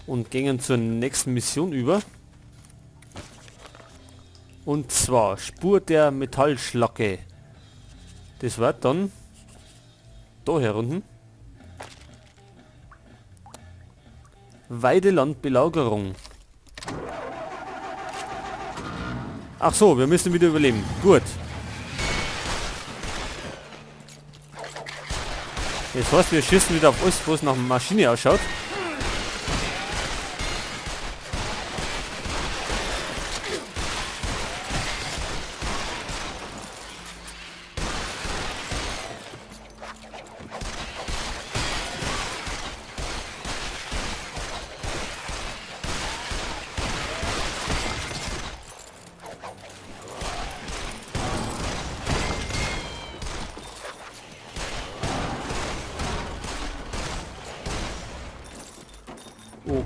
Und gehen zur nächsten Mission über. Und zwar Spur der Metallschlacke. Das wird dann da herunten. Weidelandbelagerung. Ach so, wir müssen wieder überleben. Gut. Das heißt, wir schießen wieder auf alles, was nach Maschine ausschaut.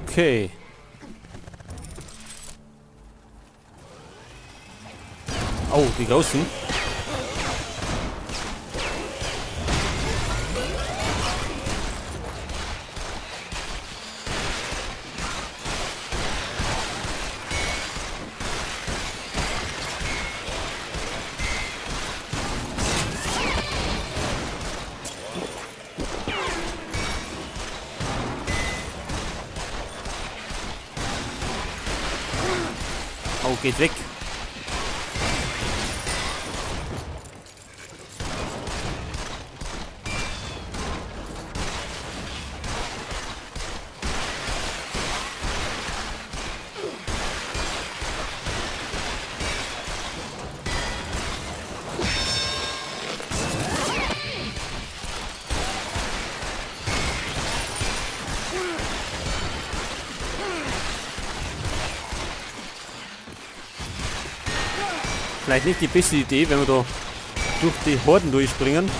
Okay. Oh, die Großen. Oh, geht weg. Vielleicht nicht die beste Idee, wenn wir da durch die Horden durchspringen.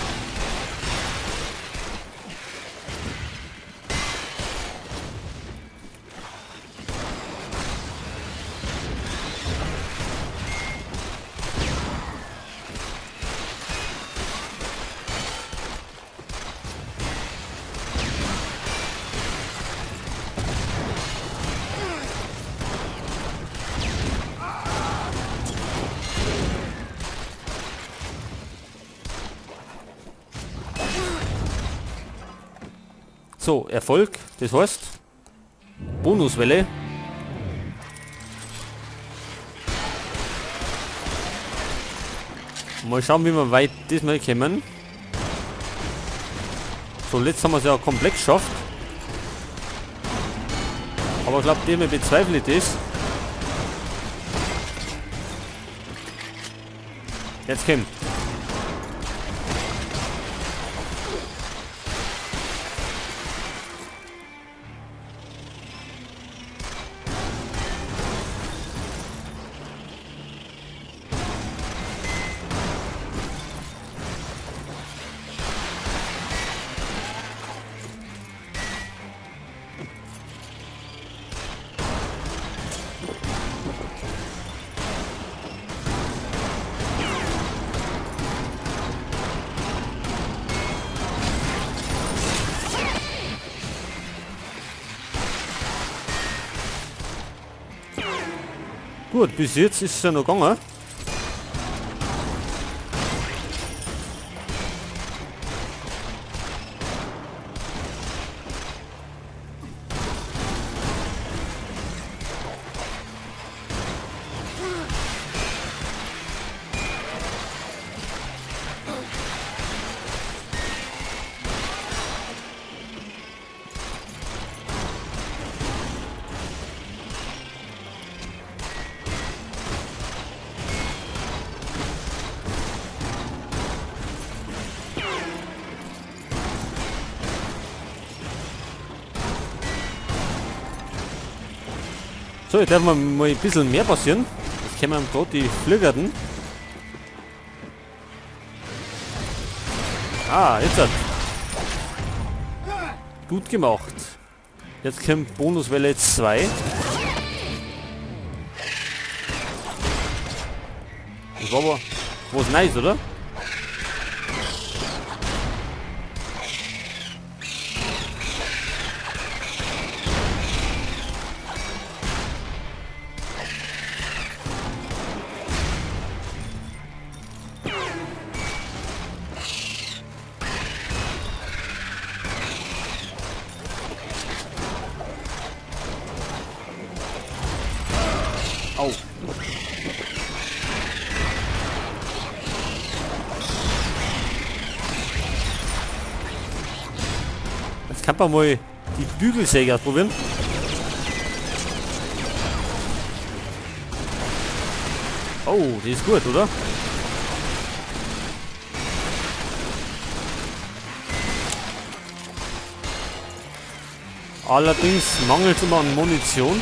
So, Erfolg, das heißt Bonuswelle. Mal schauen, wie wir weit diesmal kommen. So, letzt haben wir es ja komplett geschafft. Aber ich glaube, diesmal bezweifle ich das. Jetzt kommt. Gut, bis jetzt ist es ja noch gegangen. So, jetzt darf mal ein bisschen mehr passieren. Jetzt kommen gerade die Flüggerten. Ah, jetzt hat. Gut gemacht. Jetzt kommt Bonuswelle 2. Das war aber was nice, oder? Könnte man mal die Bügelsäge ausprobieren. Oh, die ist gut, oder? Allerdings mangelt es immer an Munition,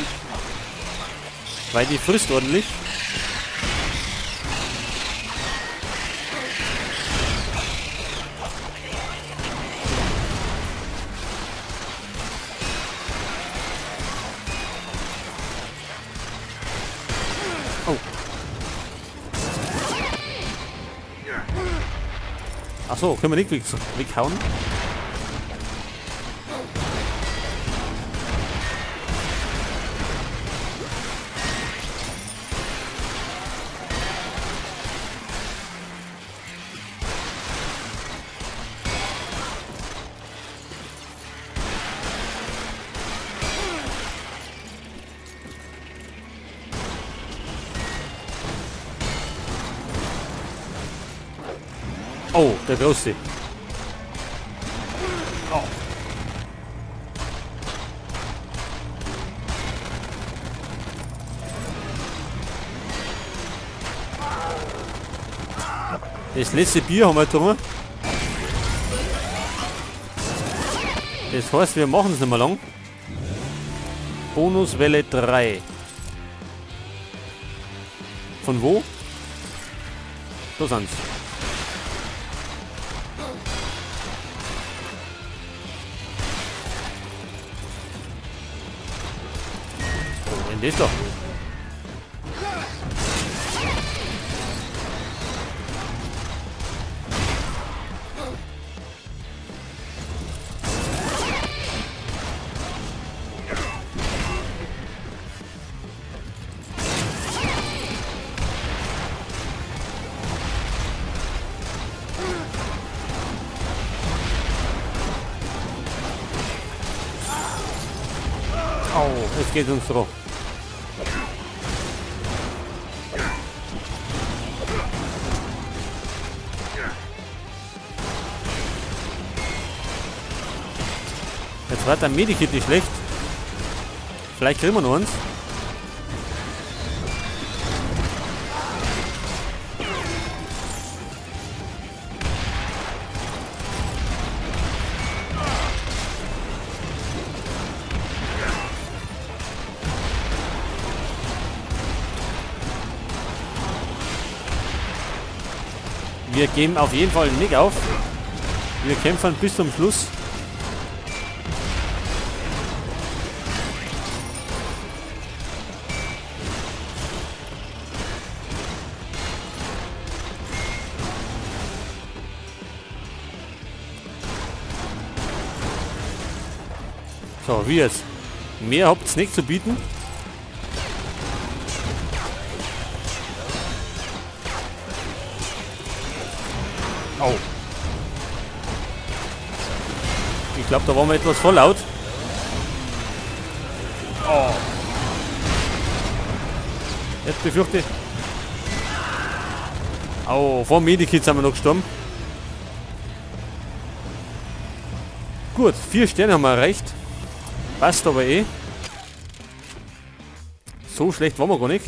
weil die frisst ordentlich. Oh. Achso, können wir nicht weghauen? Oh, der Große. Oh. Das letzte Bier haben wir getrunken. Das heißt, wir machen es nicht mehr lang. Bonuswelle 3. Von wo? Da sind's. Das doch. Oh, es geht uns drauf. Jetzt war der Medikit nicht schlecht. Vielleicht kriegen wir noch eins. Wir geben auf jeden Fall nicht auf. Wir kämpfen bis zum Schluss. So, wie jetzt? Mehr habt's nicht zu bieten. Au. Ich glaube, da waren wir etwas vorlaut. Oh. Jetzt befürchte ich. Au, vor Medikit sind wir noch gestorben. Gut, 4 Sterne haben wir erreicht. Passt aber eh. So schlecht waren wir gar nicht.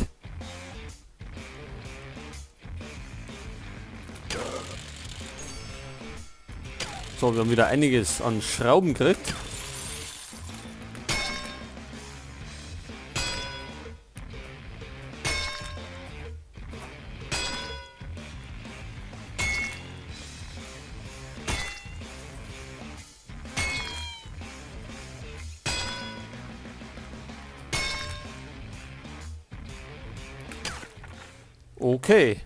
So, wir haben wieder einiges an Schrauben gekriegt. Okay.